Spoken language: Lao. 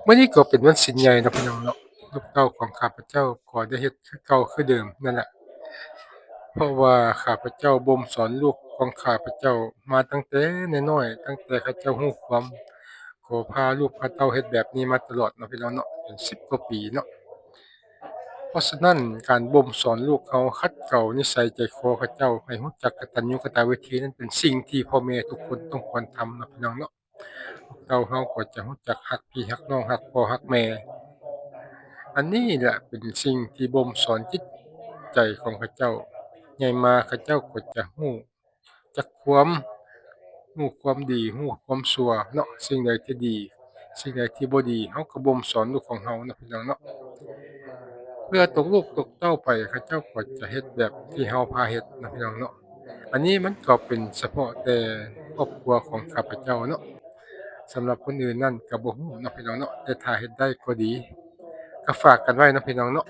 ມື້ນີ້ກໍເປັນວັນສິນໃຫຍ່ເນາະພີ່ນ້ອງເນາະ, ລູກເຕົ້າຂອງຂ້າພະເຈົ້າກໍໄດ້ເຮັດຄືເກົ່າຄືເດີມນັ້ນແຫຼະ ເພາະວ່າຂ້າພະເຈົ້າບົ່ມສອນລູກຂອງຂ້າພະເຈົ້າມາຕັ້ງແຕ່ນ້ອຍໆ, ຕັ້ງແຕ່ເຂົາເຈົ້າຮູ້ຄວາມ ກໍພາລູກພາເຕົ້າເຮັດແບບນີ້ມາຕະຫຼອດເນາະພີ່ນ້ອງເນາະ, ເປັນສິບກວ່າປີເນາະ. ເພາະສະນັ້ນ ການບົ່ມສອນລູກເຮົາ, ຂັດເກົານິໄສໃຈຄໍເຂົາເຈົ້າໃຫ້ຮູ້ຈັກກະຕັນຍູກະຕະເວທີນັ້ນ ເປັນສິ່ງທີ່ພໍ່ແມ່ທຸກຄົນຕ້ອງຄວນທຳເນາະພີ່ນ້ອງເນາະ. ເຕົ້າເຮົາກໍຈະຮູ້ຈັກຮັກພີ່ຮັກນ້ອງ, ຮັກພໍ່ຮັກແມ່. ອັນນີ້ແຫຼະເປັນສິ່ງທີ່ບົ່ມສອນຈິດໃຈຂອງເຂົາເຈົ້າ. ໃຫຍ່ມາເຂົາເຈົ້າກໍຈະຮູ້ຈັກຄວາມ, ຮູ້ຄວາມດີ, ຮູ້ຄວາມຊົ່ວເນາະ, ສິ່ງໃດທີ່ດີ, ສິ່ງໃດທີ່ບໍ່ດີ, ເຮົາກໍບົ່ມສອນລູກຂອງເຮົາເນາະພີ່ນ້ອງເນາະ. ເພື່ອຕົກລູກຕົກເຕົ້າໄປ ເຂົາເຈົ້າກໍຈະເຮັດແບບທີ່ເຮົາພາເຮັດເນາະພີ່ນ້ອງເນາະ. ອັນນີ້ມັນກໍເປັນສະເພາະແຕ່ຄອບຄົວຂອງຂ້າພະເຈົ້າເນາະ, ສຳລັບຄົນອື່ນນັ້ນກໍບໍ່ຮູ້ເນາະພີ່ນ້ອງເນາະ, ແຕ່ຖ້າເຮັດໄດ້ກໍດີ. ກໍຝາກກັນໄວ້ເນາະພີ່ນ້ອງເນາະ,